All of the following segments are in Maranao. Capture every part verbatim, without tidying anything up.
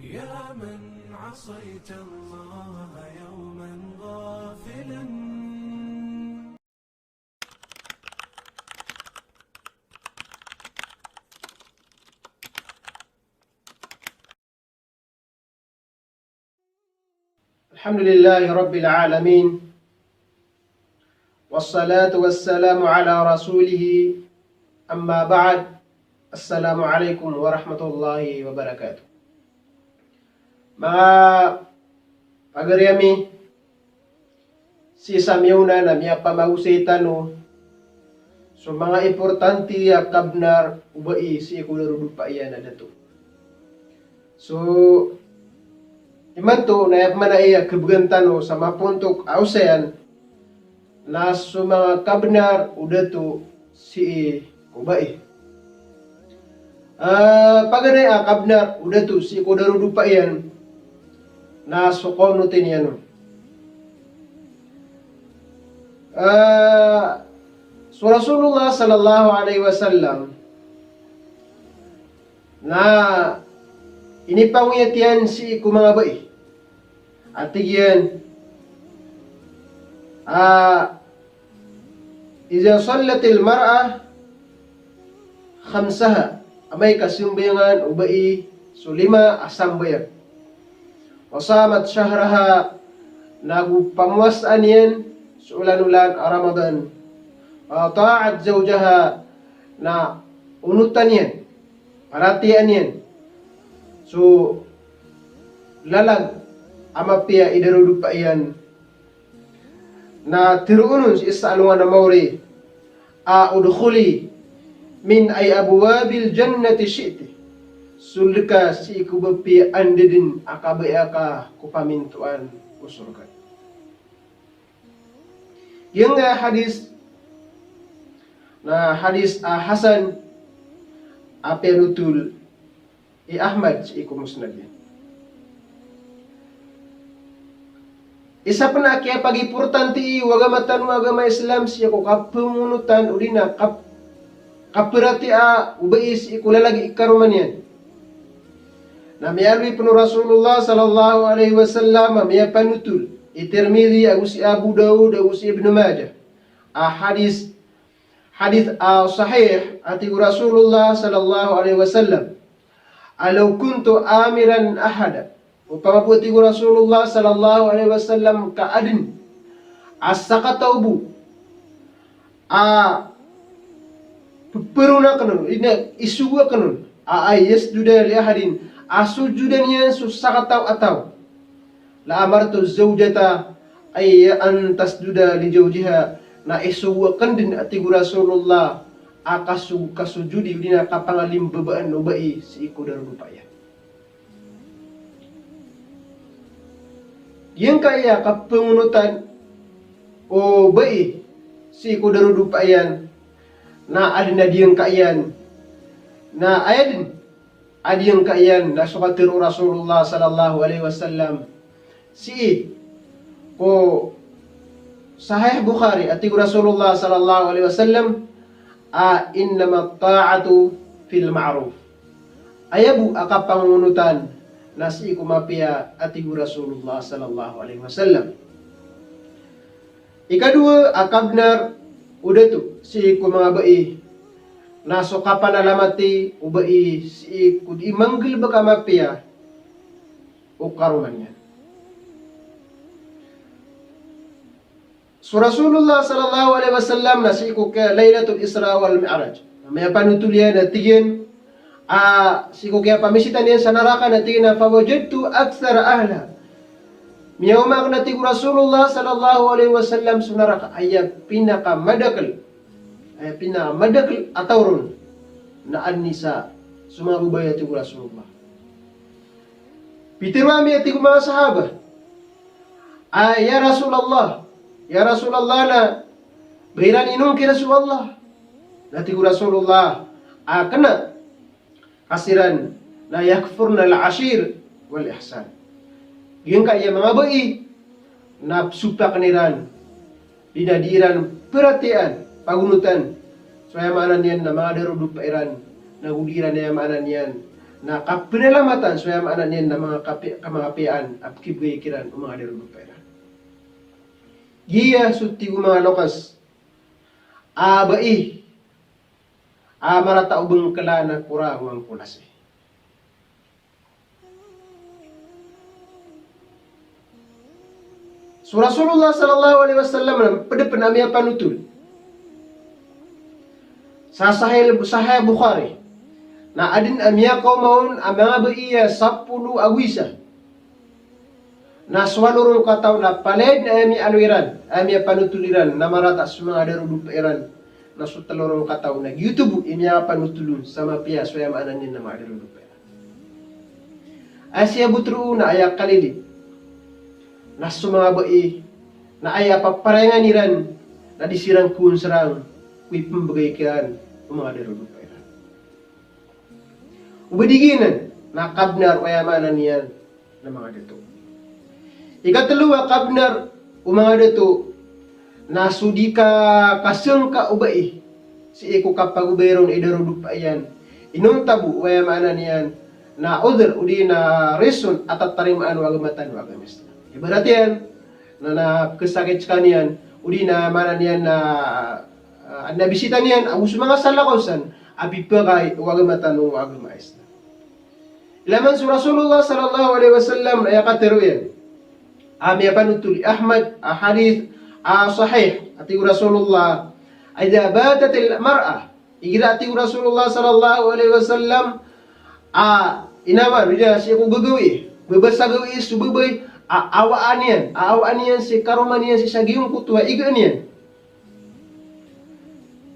يا من عصيت الله يوما غافلا. الحمد لله رب العالمين. والصلاة والسلام على رسوله. أما بعد. السلام عليكم ورحمة الله وبركاته. Manga pagari ami, sii sa miyaona na miyapamaosay tano so manga importante a kabnar o bai sii ko darodopa iyan a dato. So imanto na aya pman a aya khabgan tano sa mapontok a osayan na so manga kabnar o dato sii ko bai. Ah, paganay a kabnar o dato sii ko darodopa iyan na so kaonotan iyan on. Ah, so Rasulullah sallallahu alaihi wasallam na inipangoyat iyan sii ko manga bai a tig iyan a, "Idha sallatil mar'ah khamsaha," amay ka sambayangan o bai so lima a sambayang. "Wa samat shahraha," na go pamowasaan iyan so olan-olan a Ramadan. "Wa ata'at zawjaha," na onotan iyan, paratiyayaan iyan so lalag a mapiya i darodopa iyan. Na tharoon on sii sa alongan a maori a, "Udkhuli min ayyi abwabil jannati shi'ti." Sold ka sii ko ba piya anda dn a kabaya ka ko pamintoan o sorga. Giyangkaya hadis na hadis a hasan a piyanothol i Ahmad sii ko Musnad iyan. Isa pn a kiyapag-importante o agama tano a agama Islam sii ko kapangonotan odi na kap-, kaparatiyayaa o bai sii ko lalag i karoma niyan na miyaaloy pn o Rasulullah sallallahu alaihi wasallam a miyapanothol i Tirmidhi ago si Abu Dawud ago si Ibn Majah a hadis, hadis a sahih, a tig o Rasulullah sallallahu alaihi wasallam a, "Law kuntu amiran ahadan," opama bo, a tig o Rasulullah sallallahu alaihi wasallam, ka adn a sakataw bo a pphoroon akn on, ina, isogo akn on, a, an yasjuda li ahadin, a sojodan iyan so sakataw a taw, "la amartu zawjata an tasjuda li zawjiha," na isogo akn dn, a tig o Rasulullah, a kaso-, kasojodi odi na kapangalimbabaan o bai sii ko darodopa iyan. Giyangkaya kapangonotan o bai sii ko darodopa iyan na adn a diyangkaya iyan, na aya dn a diyangkaya iyan na so katharo o Rasulullah sallallahu alaihi wasallam sii ko Sahih Bukhari, a tig o Rasulullah sallallahu alaihi wasallam a, "Innamat ta'atu fil ma'ruf." Aya bo a kapangonotan na sii ko mapiya, a tig o Rasulullah sallallahu alaihi wasallam. Ikadowa a kabnar o dato sii ko manga bai na so kapanalamati o bai sii ko dii manggalbk a mapiya o karoma niyan. So Rasulullah sallallahu alaihi wasallam na sii ko kiya Lailatul Isra wal Mi'raj, na miyapanothol iyan a tig iyan a sii ko kiyapamisita niyan sa naraka na tig iyan a, "Fawajadtu akthara ahliha." Miyaoma akn, a tig o Rasulullah sallallahu alaihi wasallam, so naraka, aya pinakamadakl, aya pinakamadakl a taw ron na an-nisa, so manga babay, a tig o Rasulullah. Pitharo ami, a tig o manga sahaba, a, "Ya Rasulullah, ya Rasulullah, na ba iran inongkir so Allah?" Na tig o Rasulullah a kna ka siran na yakfurnal ashir wal ihsan. Giyangkaya manga bai na psopakn iran, di na di iran paratiyayaan, pagonotan so, aya maana niyan na, manga darodopa iran, na go di iran, aya maana niyan na kapnalamatan so aya maana niyan na manga kapi-, kamangapiyaan a pkibgay kiran o manga darodopa iran. Giya so tig o manga loks a bai a marata o bngkla na korang o angkolasi. So Rasulullah sallallahu alaihi wasallam na pd pn a miyapanotol sa Sahih, Sahih Bukhari, na adn a miyakaoma on a manga bai a sapolo ago isa. Na so walo ron kataw na palaya dn a miyaaloy iran, a miyapanotol iran, na marata so manga darodopa iran, na so tlo ron kataw na giyoto bo i miyapanotol on sa mapiya so aya maana niyan na manga darodopa iran. Aya siyabot roo na aya kalilid na so manga bai na aya paparayangan iran na di siran kon srang ko ipmbgay kiran o manga darodopa iran. O ba di giyanan na kabnar o aya maana niyan na manga dato. Ikatlo a kabnar o manga dato na so di ka kasngka o bai sii ko kapagobay ron i darodopa iyan inonta bo o aya maana niyan na udhr odi na reason a tatarimaan o agama tano a agama Islam. Ibarat iyan na, na pkhasakit skaniyan odi na maana niyan na, ah, adn a bisita niyan ago so manga salakaw san a pipakay o agama tano a agama Islam. Ilay man so Rasulullah sallallahu alaihi wasallam na aya katharo iyan a miyapanotol i Ahmad a hadith a sahih, a tig o Rasulullah, "Idha batatil mar'ah," igira, a tig o Rasulullah sallallahu alaihi wasallam, a inawaan iyan sii ko gagawii, babasa gawii so babay a awaan iyan, a awaan iyan sii karoma niyan sii sa giyangkoto a igaan iyan.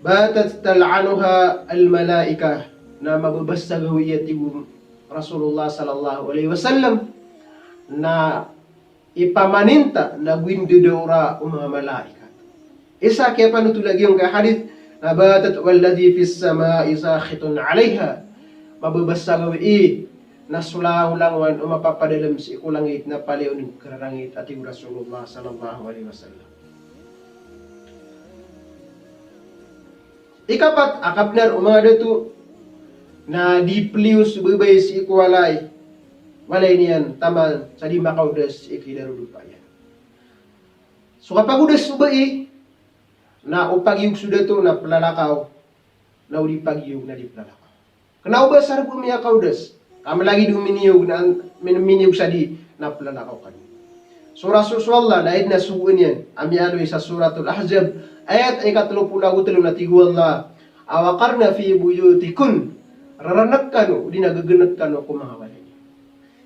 "Batat tal'anuha al-malaikah," na mababasa gawii, a tig o Rasulullah sallallahu alaihi wasallam, na ipamaninta na go indadaora o manga malaikat. Isa a kiyapanotol a giyangkai a hadith na, "Batat walladhi fis sama'i sakhitun alaiha," mababasa gawii na so langolangowan o mapapadalm sii ko langit na palaya on kararangit, a tig o Rasulullah sallallahu alaihi wasallam. Ikapat a kabnar o manga dato na di pliyo so babay sii ko walay, walay niyan taman sa di makaodas sii ki darodopa iyan. So kapagodas o bai na o pagiyog so dato na plalakaw, na o di pagiyog na di plalakaw. Kna o ba sa rk o miyakaodas, ka mlagid o miniyog na, min-, miniyog sa di na plalakaw kn. So Rasul, so Allah na aya dn a sogoan iyan a miyaaloy sa Suratul Ahzab, ayat a ikatlo polo ago tlo na tig o Allah a, "Wa qarna fi buyutikunna," rarnk kano, odi na gggnk kano ko manga walay.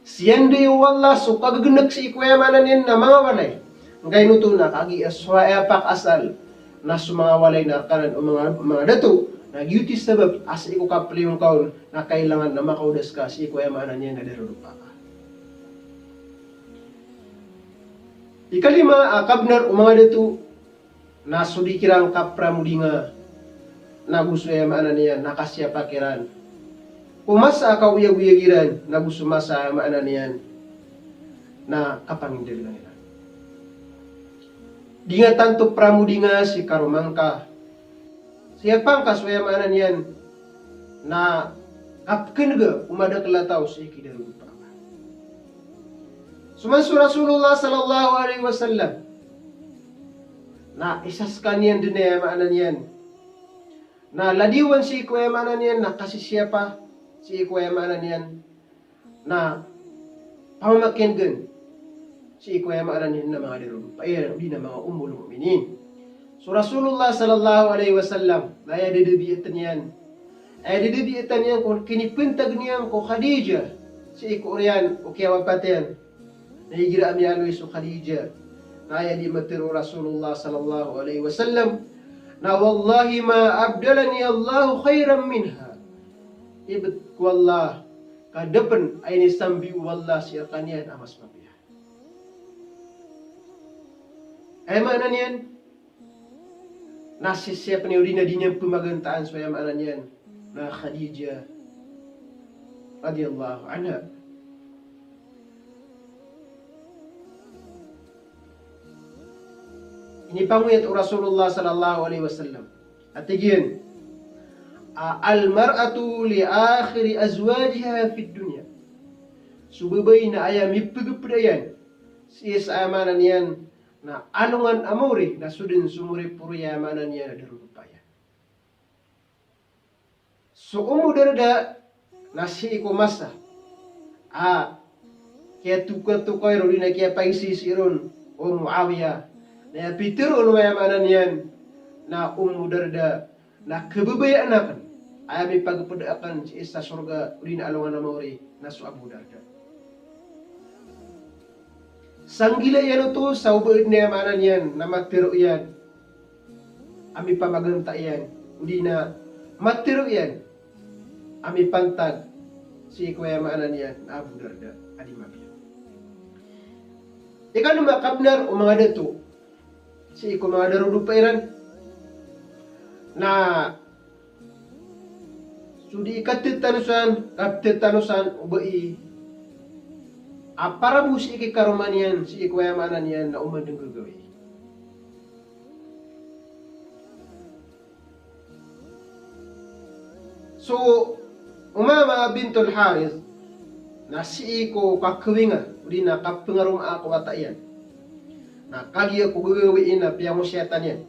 Siyanday o Allah so kaggnk sii ko aya maana niyan na manga walay. Angkaino oto na kagiya so aya pakaasal na so manga walay na rkanan o manga, manga dato, na giyoto i sabap a sii ko kapliyo ngka on na kailangan na makaodas ka sii ko aya maana niyan na darodopa ka. Ikalima a kabnar o manga dato na so di kiran kapramodinga, na go so aya maana niyan na kasiyapa kiran ko masa a kaoyagoyag iran, na go so masa a aya maana niyan na kapangindaligan iran. Di nga tanto pramodinga si karoma ngka. Siyapa ngka so aya maana niyan na kapknga o madakl a taw sii ki darodopa ka. So man so Rasulullah sallallahu alaihi wasallam na isa skaniyan dn a aya maana niyan na ladiwan sii ko aya maana niyan na kasisiyapa sii ko aya maana niyan na pamamakingan sii ko aya maana niyan na manga darodopa iyan, odi na manga ummul mu'minin. So Rasulullah sallallahu alaihi wasallam na aya dadabiatan iyan, aya dadabiatan iyan ko kinipntag niyan ko Khadijah sii ko oriyan o kiyawapat iyan. Na igira a miyaaloy so Khadijah na aya dii matharo o Rasulullah sallallahu alaihi wasallam na, "Wallahi ma abdalani Allahu khairan minha." Ibt ko Allah, ka da pn a inisambi o Allah sii rkaniyan a mas mapiya. Aya maana niyan na sisiyapa niyan odi na di niyan pmagantaan so aya maana niyan na Khadijah radhiyallahu anha. Inipangoyat o Rasulullah sallallahu alaihi wasallam a tig iyan a, al-mar'atu li akhiri azwajiha fid dunya. So babay na aya mipagpd iyan sii sa aya maana niyan na alongan a maori, na so dn so moripori aya maana niyan a darodopa iyan. So Ummu Darda na sii ko masa a kiyatoka-toka iron odi na kiyapaisisi iron o Muawiya. Na aya pitharo on o aya maana niyan na Ummu Darda na kababayaan akn, aya mipagpd akn sii sa sorga odi na alongan a maori na so Abu Darda. Sanggila iyan oto sa o ba dn aya maana niyan na matharo iyan a mipamaganta iyan, odi na matharo iyan a mipantag sii ko aya maana niyan na Abu Darda a di mapiya. Ikano a kabnar o manga dato sii ko manga darodopa iran na so di katatanosan, katatanosan o bai a para bo sii ki karoma niyan, sii ko aya maana niyan na oman dn gagawii. So Umamah bintul Harith na sii ko kakawinga, odi na kapangaromaa ko wata iyan. Na kagiya ko gagawii na piyangosiyatan iyan.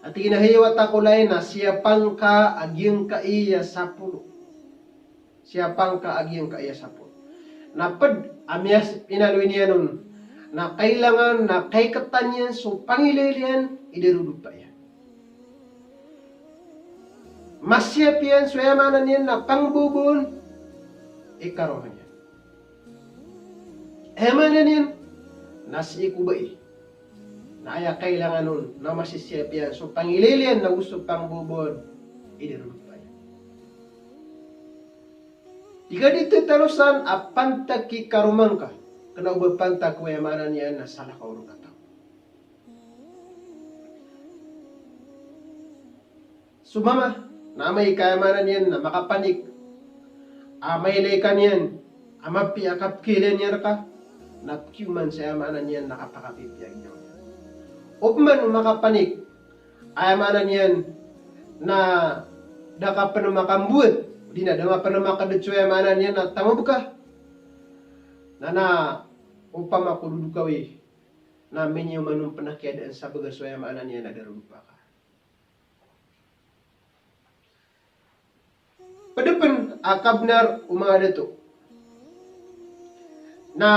A tig iyan a hay wata ko lay, na siyapang ka a giyangkai a sapolo. Siyapang ka a giyangkai a sapolo. Na pd a miyas-, inaloy niyan on na kailangan na kaikhtan iyan so pangilaylay iyan i darodopa iyan. Masiyap iyan so aya maana niyan na pangboboon i karoma niyan. Aya maana niyan na sii ko bai na aya kailangan on na masisiyap iyan so pangilaylay iyan na go so pangboboon i darodopa iyan. Di ka di tatanosan a pantag ki karoma ngka, kna o ba pantag ko aya maana niyan na salakaw ron a taw. So mama na amay ka aya maana niyan na makapanik a mailay ka niyan a mapiya a kapkhailay niyan rka, na pkiyoman sa aya maana niyan na kapakapipiya ginawa niyan. O pman o makapanik a aya maana niyan na da ka pn makambowat, odi na da ka pn makadad so aya maana niyan na tamab ka, na, na opama ko dodokawii na miniyoman on pn a kiyadaan sa baga so aya maana niyan na darodopa ka. Pd pn a kabnar o manga dato na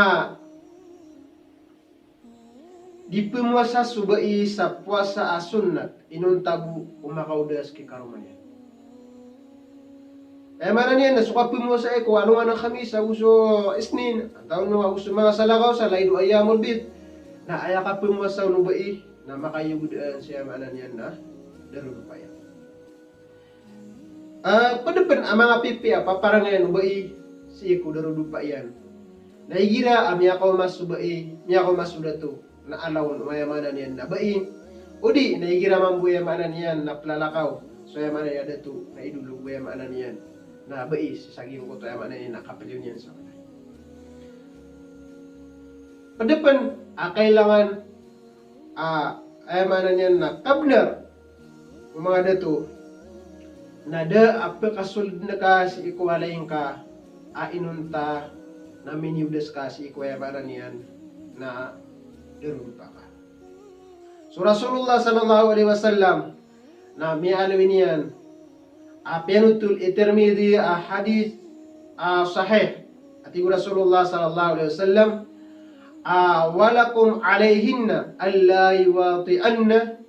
di pmowasa so bai sa powasa a sunnat inonta bo o makaodas ki karoma niyan. Aya maana niyan na so kapmowasa iyan ko alongan a Khamis ago so Isnin, antaa on ago so manga salakaw sa laido ayyamul bid, na aya kapmowasa on o bai na makaiyogodaan sa aya maana niyan na darodopa iyan. Ah, pd pn a manga pipiya a paparangayan o bai sii ko darodopa iyan na igira a miyakaoma so bai, miyakaoma so dato na alaw on o aya maana niyan na bai, odi na igira mambo aya maana niyan na plalakaw so aya maana niyan a dato na idolog o aya maana niyan na bai sii sa giyangkoto aya maana niyan na kapliyo niyan sa walay. Pd pn a kailangan a, aya maana niyan na kabnar o manga dato na da a pkasoldn ka sii ko walay ngka a inonta na miniyodas ka sii ko aya maana niyan na darodopa ka. So Rasulullah sallallahu alaihi wasallam na miyaaloy niyan a piyanothol i Tirmidhi a hadith a sahih. A tig o Rasulullah sallallahu alaihi wasallam a, "Walakum alayhinna alla yuwati'anna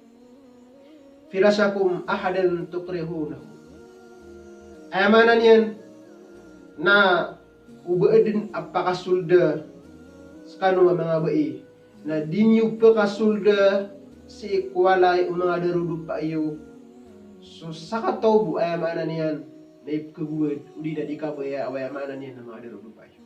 firashakum ahadan tukrahunahu." Aya maana niyan na o ba dn a pakasolda skano a manga bai na di niyo pkasolda sii ko walay o manga darodopa iyo so sakataw bo, aya maana niyan na ipkhagowad odi na di kabaya o, aya maana niyan na manga darodopa iyo.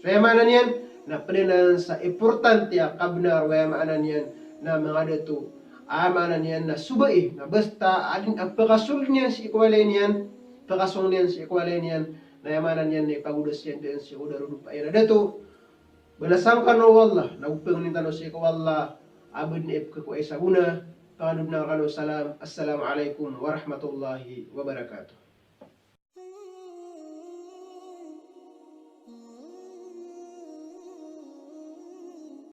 So aya maana niyan na pd anan sa importante a kabnar o, aya maana niyan na manga dato, aya maana niyan na so bai na basta adn a pkasold iyan sii ko walay niyan, pkasong iyan sii ko walay niyan, na aya maana niyan na ipagodas iyan dn sii ko darodopa iyan a dato. Balasan kano o Allah, na gopangnin tano sii ko Allah a ba dn ipkhakowa i sabona Pangandod akn rkano o salam, assalamu alaikum warahmatullahi wabarakatuh.